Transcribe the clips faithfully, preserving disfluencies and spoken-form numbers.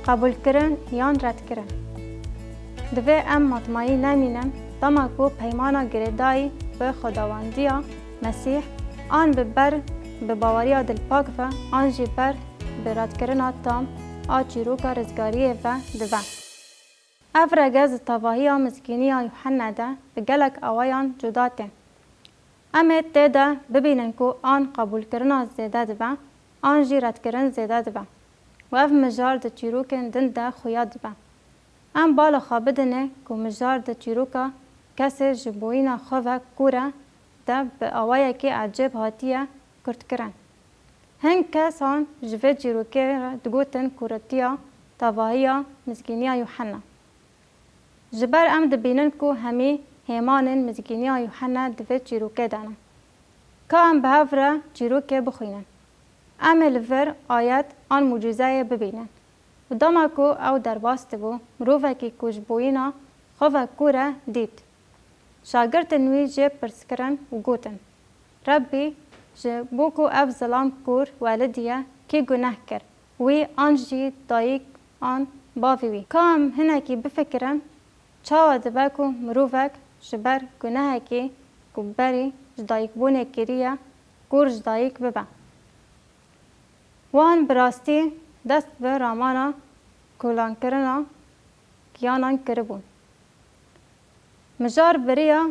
Qebûlkirin yan redkirin. Divê em matmayî nemînin, dema ku peymana girêdayî bi Xwedawendiya Mesîh an bi ber bi baweriya dilpak ve, an jî ber bi redkirina tam a çîroka rizgariyê ve dibe. Ev regez di tevahiya mizgîniya Yuhenne de bi gelek awayan cuda tê. Em ê tê de bibînin ku an qebûlkirina zêde dibe, an jî redkirin zêde dibe û ev mijar di çîrokên din de xuya dibe. Em bala xwe bidinê ku mijar di çîroka kesê ji bûyîna xwe ve kûr e de bi awayekî ecêb hatiye kurtkirin. Hin kesan ji vê çîrokê re digotin kûretiya tevahiya mizgîniya Yuhenne. Ji ber em dibînin ku hemî hêmanên mizgîniya Yuhenne di vê çîrokê de ne. Ka em bi hev re çîrokê bixwînin. Em ê li vir ayet an mucîzeyê bibînin. Û dema ku ew derbas dibû, mirovekî ku ji bûyîna xwe ve kûr e dît. Şagirtên wî jê pirs kirin û gotin, Rebbî, ji bo ku ev zilam kûr welidî ye, kî guneh kir, wî an jî dayik an bavê wî? Ka em hinekî bifikirin, çawa dibe ku mirovek ji ber gunehekî ku berî ji dayikbûnê kiriye, kûr ji dayik bibe? Wan bi rastî dest bi ramana kolankirina giyanan kiribûn. Mijar bi riya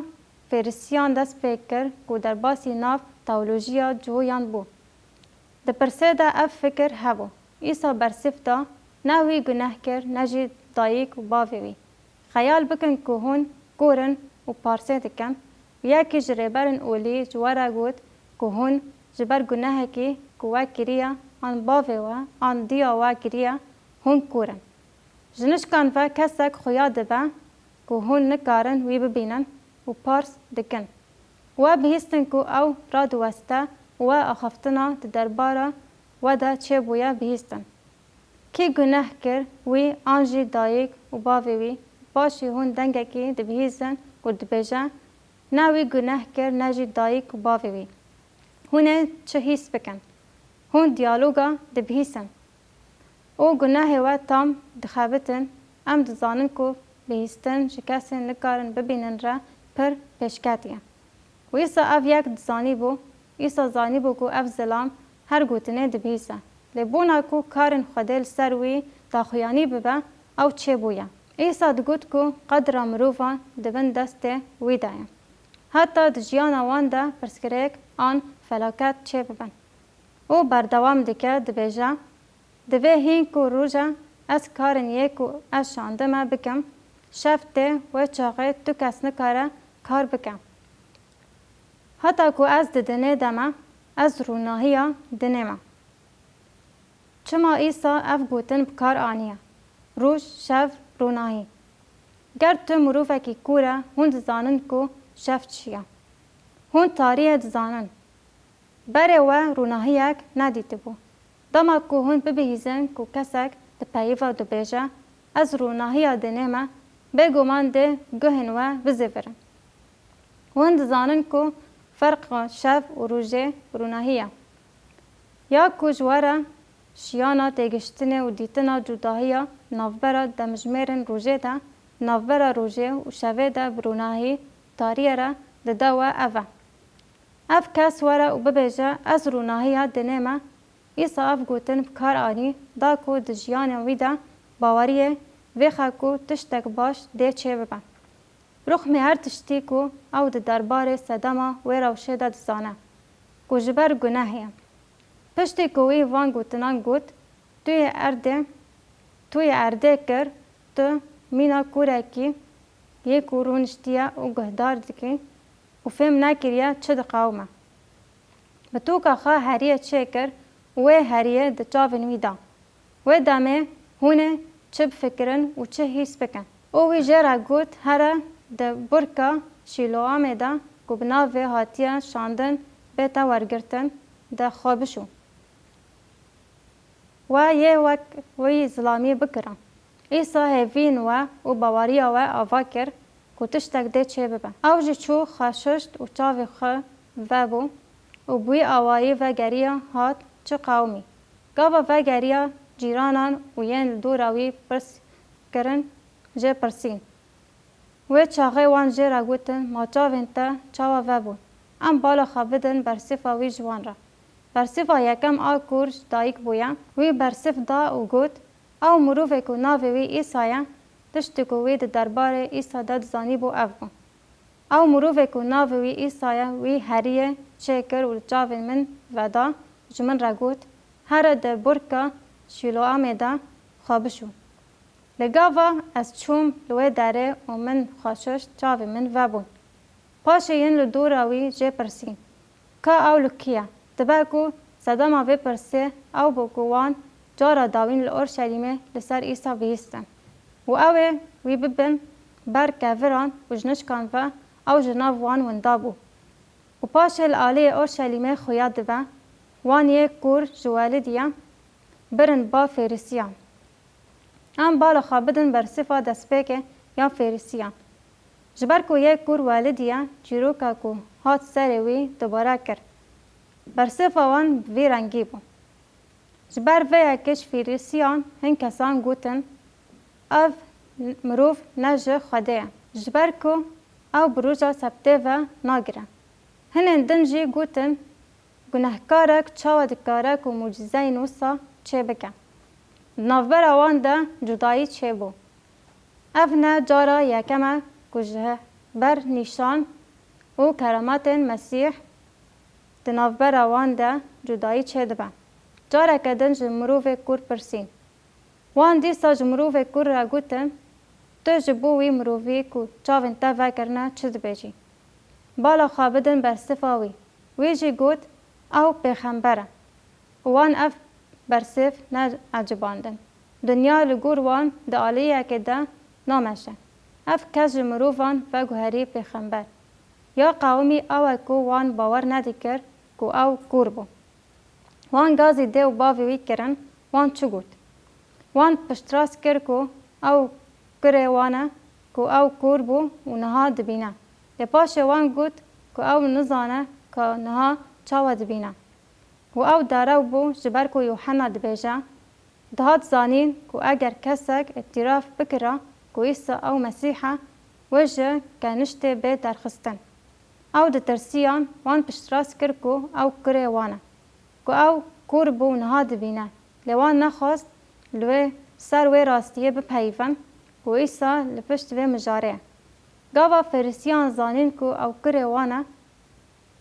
Fêrisiyan dest pê kir ku derbasî nav teolojiya Cuyan bû. Di pirsê de ev fikir hebû. Îsa bersiv da, ne wî guneh kir, ne jî dayik û bavê wî. Xeyal bikin ku hûn kûr in û parsê dikin û yekî ji rêberên olî ji we re got ku hûn ji ber gunehekî ku we kiriye an bavê we an diya we kiriye, hûn kûr in. Ji nişkan ve kesek xuya dibe ku hûn nikarin wî bibînin û pars dikin. We bihîstin ku ew radiweste û we axaftina di derbara we de çêbûye bihîstin. Kî guneh kir, wî an jî dayik û bavê wî? Paşî hûn dengekî dibihîzin ku dibêje, Ne wî guneh kir, ne jî dayik û bavê wî. Hûn ê çi hîs bikin? Hûn diyaloga dibihîsin. Û gunehê we tam dixebitin. Em dizanin ku bihîstin ji kesên nikarin bibînin re pir pêşketî ye. Û Îsa ev yek dizanîbû, Îsa zanîbû ku ev zilam her gotinê dibihîse. Lê bona ku karên Xwedê li ser wî daxuyanî bibe, ew çêbûye. Îsa digot ku qedra mirovan di bin destê wî de ye. Heta di jiyana wan de pirsgirêk an felaket çêbibin. Û berdewam dike, dibêje, Divê hîn ku roje ez karên yê ku ez şandime bikim, şev tê, wê çaxê tu kes nikare kar bike. Heta ku ez di dinê de me, ez rûnahiya dinê me. Çima Îsa ev gotin bi kar aniye, roj, şev, rûnahî? Ger tu mirovekî kûr e, hûn dizanin ku şev çi ye. Hûn tariyê dizanin. Berê we rûnahiyek nedîtibû. Dema ku hûn bibihîzin ku kesek di peyî ve dibêje, Ez rûnahiya dinê me, bêguman dê guhên we bizêvirin. Hûn dizanin ku ferqa şev û rojê rûnahî ye. Ya ku ji we re şiyana têgihiştinê û dîtina cudahiya navbera demjimêrên rojê de, navbera rojê û şevê de bi rûnahî tariyê re dide we ev e. Ev kes were û bibêje, Ez rûnahiya dinê me, Îsa ev gotin bi kar anî, da ku di jiyanê wî de baweriyê vêxe ku tiştek baş dê çêbibe. Ruxmê her tiştî ku ew di derbarê sedema wê rewşê de dizane, ku ji ber gunehê ye. Piştî ku wî van gotinan got, Tu yê erdê, tu yê erdê kir, tu mîna kûrekî yê ku rûniştiye û guhdar dikî û fêm nekiriye çi diqewime. Bi toka xwe heriyê çêkir û wê heriyê di çavên wî da. Wê demê hûn ê çi bifikirin û çi hîs bikin? Û wî jê re got, Here di burka Şîloamê de ku bi nav vê hatiye şandin bête wergirtin, de xwe bişo. We yê wek wî zilamî bikirin. Îsa hêvîn we û baweriya we ava kir ku tiştek dê çêbibe. Ew jî çû xwe şişt û çavê xwe vebû û bi wî awayî vegeriya hat çi qewimî. Gava vegeriya cîranan û yên li dora wî pirs kirin, jê pirsîn. Wê çaxê wan jê re gotin, ma çavên te çawa vebûn? Em bala xwe bidin bersîfa wî ji wan re. Bersîfa yekem a kûr ji dayik bûye. Wî bersîf da û got, ew mirovê ku navê wî Îsa ye, tiştê ku wî di derbarê Îsa de dizanîbû ev bû. Ew mirovê ku navê wî Îsa ye, wî heriyê çêkir û li çavên min veda, ji min re got, here di burka Şîloamê de xwe bişû. Li gava ez çûm li wê derê û min xwe şuşt, çavên min vebûn. Paşê yên li dora wî jê pirsîn, ka ew li kî ye? Dibe ku sedema vê pirsê ew bû ku wan cara dawîn li Orşelîmê li ser Îsa bihîstin û ew ê wî bibin ber keviran û ji nişkan ve ew ji nav wan winda bû. Û paşê li aliyê Orşelîmê xuya dibe, wan yê kûr ji welidî ye birin ba Fêrisiyan. Em bala xwe bidin bersîfa destpêkê ya Fêrisiyan. Ji ber ku yê kûr welidî ye, çîroka ku hat serê wî dubare kir. Bersîfa wan bi vî rengî bû. Ji ber vê yekê ji Fêrisiyan hin kesan gotin, ev mirov ne ji Xwedê ye, ji ber ku ew bi roja sebtê ve nagire. Hinên din jî gotin, gunehkarek çawa dikare ku mucîzeyên wisa çê bike? Di navbera wan de cudayî çêbû. Ev ne cara yekem e ku ji ber nîşan û kerametên Mesîh di navbera wan de cudayî çêdibe. Careke din ji mirovê kûr pirsîn. Wan dîsa ji mirovê kûr re gotin, tu ji bo wî mirovî ku çavên te vekirine çi dibêjî? Bala xwe bidin bersifa wî. Wî jî got, ew pêxember e. Û wan ev bersîf neecibandin. Dinya li gor wan di aliyekê de nameşe. Ev kes ji mirovan veguherî pêxember. Ya qewimî ew e ku wan bawer nedikir ku ew kûr bû. Wan gazî dê û bavê wî kirin, wan çi got? Wan piştrast kir ku ew kurê wan e, ku ew kûr bû û niha dibîne. Lê paşê wan got ku ew nizane ka niha çawa dibîne. Û ew derew bû, ji ber ku Yûhenna dibêje, dihat zanîn ku eger kesek îtiraf bikira ku Îsa ew Mesîh e, wê ji keniştê bê derxistin. Ew ditirsiyan, wan piştrast kir ku ew kurê wan e, ku ew kûr bû û niha dibîne. Lê wan nexwest li wê ser wê rastiyê bipeyivin ku Îsa li pişt vê mijarê ye. Gava Ferîsiyan zanîn ku ew kurê wan e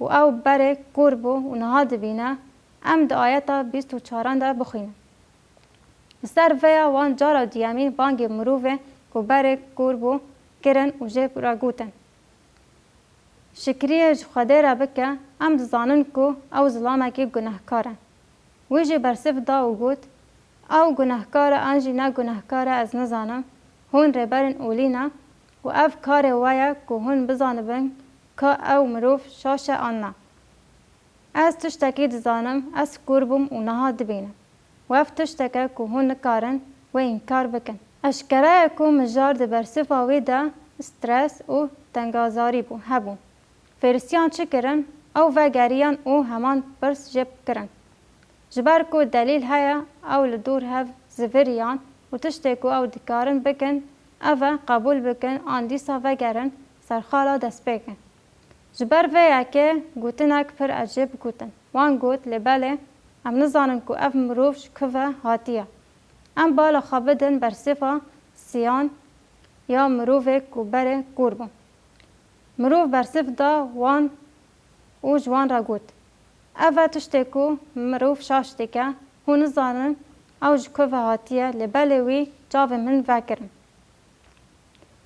û ew berê kûr bû û niha dibîne, em di ayeta bîst û çaran de bixwînin. Li ser vêya wan cara duyemîn bangê mirovê ku berê kûr bû kirin û jê re gotin, Şikriyê ji Xwedê re bike, em dizanin ku ew zilamekî gunehkar e. Wî jî bersiv da û got, Ew gunehkar e an jî ne gunehkar e ez nizanim, hûn rêberên olî ne û ev karê we ye ku hûn bizanibin ka ew mirov şaş e an na. Ez tiştekî dizanim, ez kûr bûm û niha dibînim. Û ev tiştek e ku hûn nikarin wê înkar bikin. Eşkere ye ku mijar di bersiva wî de stres û tengazarî bû, hebû. Fêrisiyan çi kirin? Ew vegeriyan û heman pirs jê kirin. Ji ber ku delîl heye, ew li dor hev ziviriyan û tiştê ku ew dikarin bikin, ev e qebûl bikin an dîsa vegerin ser xala destpêkê. Ji ber vê yekê gotinek pir ecêb gotin. Wan got, Lê belê, em nizanin ku ev mirov ji ku ve hatiye. Em bala xwe bidin bersiva siyan ya mirovê ku berê kûr bû. Mirov bersiv da wan û ji wan re got, Ev e tiştê ku mirov şaş dike, hûn nizanin ew ji ku ve hatiye, lê belê wî çavên min vekirin.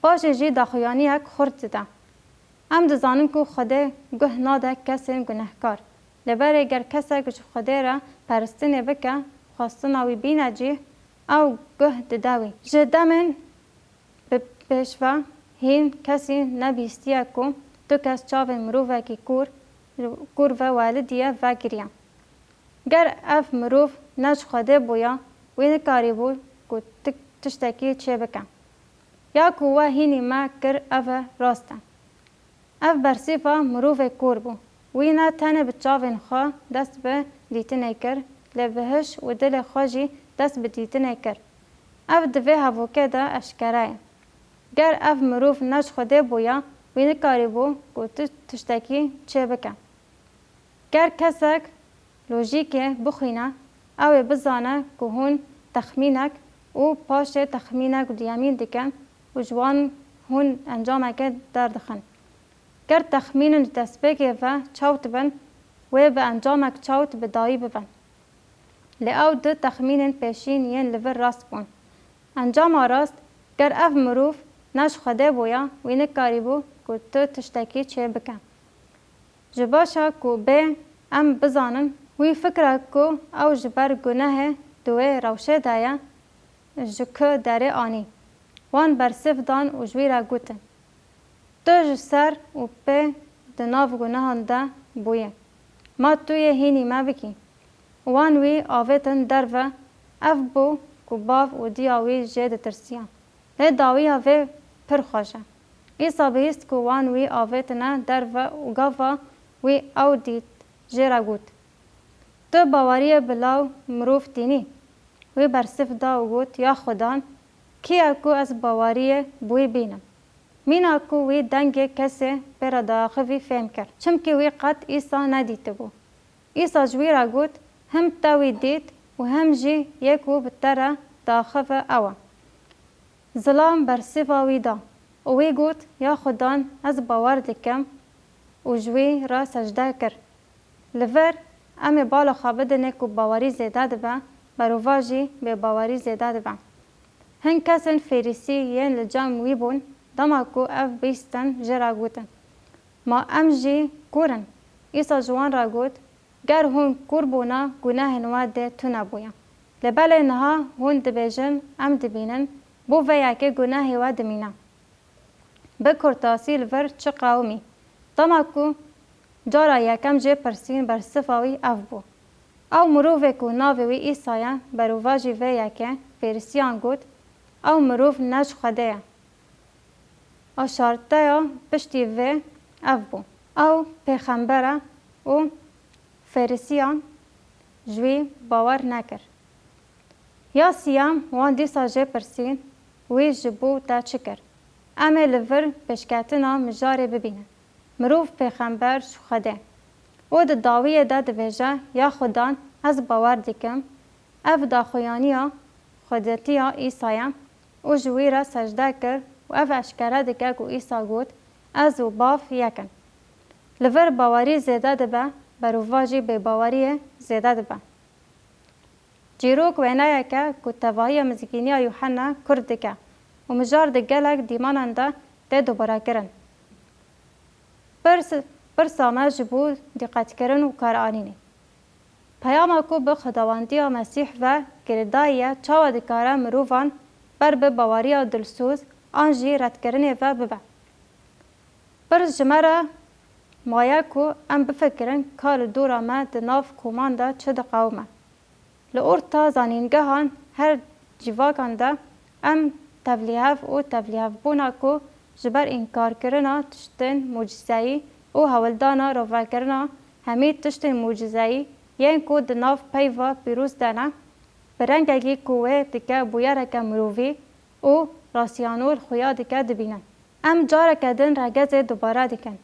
Paşê jî daxuyaniyek xurt dide. Em dizanin ku Xwedê guh nade kesên gunehkar. Lê berê ger kesek ji Xwedê re peristinê bike, xwestina wî bîne cî, ew guh dide wî. Ji demên bi pêş ve hîn kesî nebihîstiye ku du kes çavên mirovekî kûr, kûr ve welidî ye vegiriye. Ger ev mirov ne ji Xwedê bûya, wî nikarîbû ku ti-, tiştekî çê bike. Ya ku we hînî me kir, ev e rast e. Ev bersîva mirovê kûr bû. Wî ne tenê bi çavên xwe dest bi dîtinê kir, lê bi hiş û dilê xwe jî dest bi dîtinê kir. Ev di vê hevokê de eşkere ye. Ger ev mirov ne ji Xwedê bûya, wî nikarîbû ku tu tiştekî çê bike. Ger kesek lojîkê bixwîne, ew ê bizane ku hûn texmînek û paşê texmînek duyemîn dikin û ji wan hûn encamekê derdixin. Ger texmînin ji destpêkê ve çewt bin, wê bi encamek çewt bi dawî bibin. Lê ew du texmînên pêşîn yên li vir rast bûn. Encama rast, ger ev mirov ne ji Xwedê bûya, wî nikarîbû ku tu tiştekî çê bike. Ji baş e ku bê em bizanin, wî fikra ku ew ji ber gunehê di wê rewşê de ye, ji ku derê anî. Wan bersiv dan û ji wî re gotin, Tu ji ser û pê di nav gunehan de bûyî. Ma tu yê hînî me bikî. Wan wî avêtin derve, ev bû ku bav û diya wî jê ditirsiyan. Lê dawiya vê pir xweş e. Îsa bihîst ku wan wî avêtine derve û gava wî ew dît, jê re got, Tu baweriyê bi law mirov tînî? Wî bersiv da û got, Ya Xudan, kî ye ku ez baweriyê bi wî bînim? Mîna ku wî dengê kesê pê re diaxivî fêm kir, çimkî wî qet Îsa nedîtibû. Îsa ji wî re got, Him te wî dît û him jî yê ku bi te re diaxive ew e. Zilam bersiva wî da û wî got, Ya Xudan, ez bawer dikim, û ji wî re secde kir. Li vir, em ê bala xwe bidinê ku bawerî zêde dibe, berovajî bêbawerî zêde dibe. Hin kesên Fêrîsî yên li cem wî bûn, dema ku ev bihîstin, jê re gotin, Ma em jî kûr in? Îsa ji wan re got, Ger hûn kûr bûna, gunehên we dê tune bûya. Lê belê niha hûn dibêjin, Em dibînin, bo vê yekê gunehê we dimîne. Bi kurtasî li vir çi qewimî? Dema ku cara yekem jê pirsîn, bersiva wî ev bû. Ew mirovê ku navê wî Îsa ye, berovajî vê yekê Fêrisiyan got, Ew mirov ne ji Xwedê ye. Aşarteya piştî vê ev bû, Ew pêxember e û Fêrisiyan ji wî bawer nekir. Ya siyem wan dîsa jê pirsîn, Wî ji bo te çi kir? Em ê li vir pêşketina mijarê bibînin. Mirov pêxember ji Xwedê. Û di dawiyê de dibêje, Ya Xudan, ez bawer dikim, ev daxuyaniya xwedetiya Îsa ye û ji wî re secde kir û ev eşkere dike ku Îsa got, Ez û Bav yek in. Li vir bawerî zêde dibe, berovajî bêbaweriyê zêde dibe. Çîrok wêneyek e ku tevahiya mizgîniya Yuhenna kurt dike û mijar di gelek dîmanan de tê dubarekirin. Pirs, pirsa me ji bo dîqetkirin û karanînê. Peyama ku bi Xwedawendiya Mesîh ve girêdayî ye, çawa dikare mirovan ber bi baweriya dilsoz an jî redkirinê ve bibe? Pirs ji me re maye ku em bifikirin ka li dora me di nav koman de çi diqewime. Li orta zanîngehan her cîvakan de em tevlîhev û tevlîhevbûna ku ji ber înkarkirina tiştên mucîzeyî û hewldana ravekirina hemî tiştên mucîzeyî yên ku di nav peyva pîroz de ne, bi rengekî ku wê dike bûyereke mirovî û rasiyanol xuya dike dibînin. Em careke din regezê dubare dikin.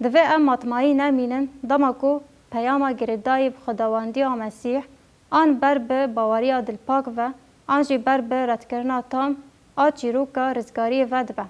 Divê em matmayî nemînin dema ku peyama girêdayî bi Xwedawendiya Mesîh an ber bi baweriya dilpak ve an jî ber bi redkirina tam a çîroka rizgariyê ve dibe.